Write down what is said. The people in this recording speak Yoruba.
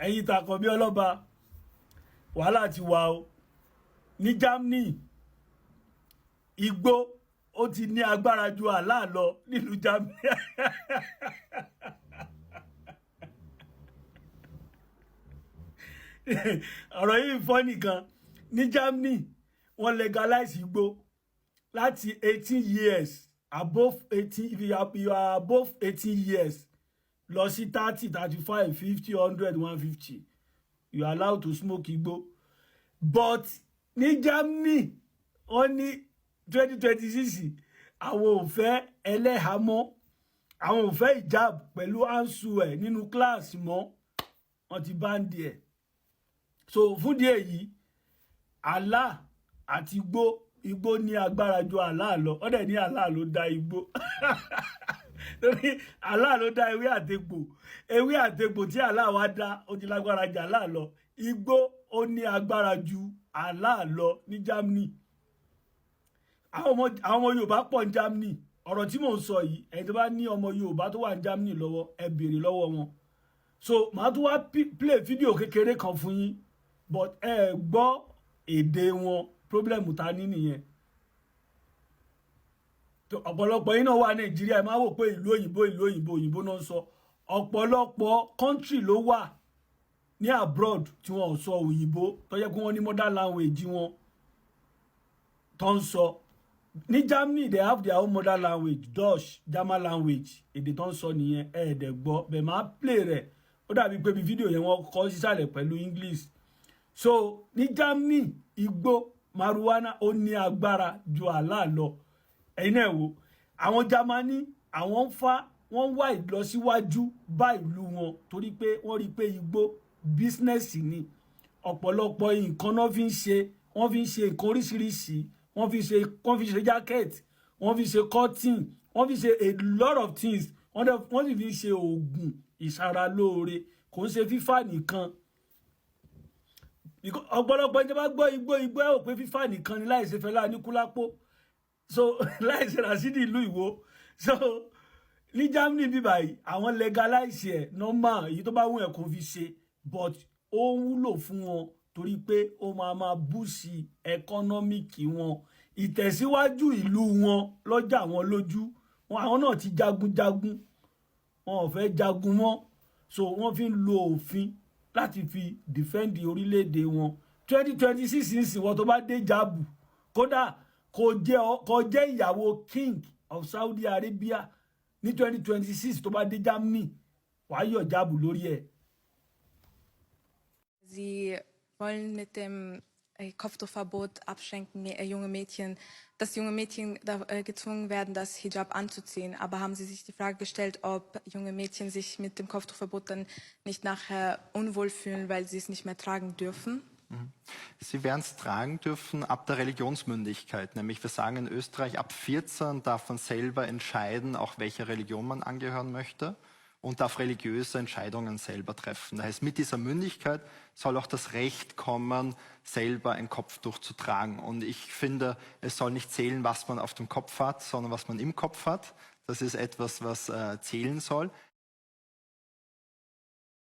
Ẹ̀yin tàkànbí ọlọ́ba, wàhálà ti wà o. Ní Germany, igbó ó ti ní agbára ju Allah lọ nílùú Germany. Ọ̀rọ̀ yìí fọ́ nìkan. Ní Germany, wọ́n legalize igbó láti 18 years, above 18. If you are above 18 years lọ sí 30, 35, 50, 100, 150, you are allowed to smoke igbó. But ní Germany, wọ́n ní 2026, àwọn ò fẹ́ ẹlẹ́hàá mọ́, àwọn ò fẹ́ hijab pẹ̀lú ansu ẹ̀ nínú kíláàsì mọ́. Wọ́n ti ban ẹ̀. So fún díẹ̀ yìí, Allah àti igbó, igbó ní agbára ju Allah lọ. Ó dẹ̀ ní Allah ló dá igbó, torí Allah ló dá ewé àtegbò. Ewé àtegbò tí Allah wá dá, ó ti lágbára ju Allah lọ. Igbó ó ní agbára ju Allah lọ ní Germany. Àwọn ọmọ Yorùbá pọ̀ ní Germany. Ọ̀rọ̀ tí mò ń sọ yìí, ẹni tó bá ní ọmọ Yorùbá tó wà ní Germany lọ́wọ́, ẹ béèrè lọ́wọ́ wọn. So màá tún wá play fídíò kékeré kan fún yín, but ẹ gbọ́ èdè wọn. Problem ta ní nìyẹn. Ọ̀pọ̀lọpọ̀ yín náà wà Nàìjíríà, ẹ máa wò pé ìlú òyìnbó, ìlú òyìnbó, òyìnbó náà ń sọ. Ọ̀pọ̀lọpọ̀ country ló wà ní abroad tí wọn ò sọ òyìnbó, tó jẹ́ pé wọ́n ní mother language wọn tó ń sọ. Ní Germany, they have their own mother language, Dutch, German language. Èdè tó ń sọ nìyẹn. Ẹ̀ẹ́dẹ̀ gbọ́ bẹ́ẹ̀, máa play rẹ̀. Ó dàbí pé bí fídíò yẹn, wọ́n kọ sísàlẹ̀ pẹ̀lú English. So ní Germany, igbó marijuana ó ní agbára ju Allah lọ. Ẹ̀yin náà wò, àwọn Germany, àwọn ń fa, wọ́n wá ìlọsíwájú bá ìlú wọn torí pé wọ́n rí i pé igbó business ni. Ọ̀pọ̀lọpọ̀ nǹkan náà fi ń ṣe. Wọ́n fi ń ṣe nǹkan oríṣiríṣi. Wọ́n fi ṣe jacket, wọ́n fi ṣe cotton, wọ́n fi ṣe a lot of things. Wọ́n sì fi ń ṣe oògùn ìṣaralóore. Kò ń ṣe fífà nìkan. Ọ̀pọ̀lọpọ̀ ẹni tó bá gbọ́ igbó, igbó, ẹ̀ ò pé fífà nìkan ni, láì ṣe Fẹlá Aníkúlápó, so láì ṣe Rasidi ìlú Ìwó. So ní Germany bíbá yìí, àwọn legalize ẹ̀ normal. Èyí tó bá wù ẹ́ kó fi ṣe, but ó ń wúlò fún wọn torí pé ó máa máa boost economic wọn, ìtẹ̀síwájú ìlú wọn lọ́jà wọn lójú wọn. Àwọn náà ti jagunjagun, wọn ò fẹ́ jagun mọ́, so wọ́n fi ń lo òfin láti fi defend orílẹ̀-èdè wọn. 2026 ń sìn, wọ́n tó bá dé jáàbù, kódà kò jẹ́ ìyàwó king of Saudi Arabia ní 2026, tó bá dé Germany, wàá yọ̀ jáàbù lórí ẹ̀. Sie wollen mit dem Kopftuchverbot abschränken, junge Mädchen, dass junge Mädchen da gezwungen werden, das Hijab anzuziehen. Aber haben Sie sich die Frage gestellt, ob junge Mädchen sich mit dem Kopftuchverbot dann nicht nachher unwohl fühlen, weil sie es nicht mehr tragen dürfen? Sie werden es tragen dürfen ab der Religionsmündigkeit. Nämlich wir sagen in Österreich, ab 14 darf man selber entscheiden, auch welcher Religion man angehören möchte, und darf religiöse Entscheidungen selber treffen. Das heißt, mit dieser Mündigkeit soll auch das Recht kommen, selber ein Kopftuch zu tragen. Und ich finde, es soll nicht zählen, was man auf dem Kopf hat, sondern was man im Kopf hat. Das ist etwas, was zählen soll.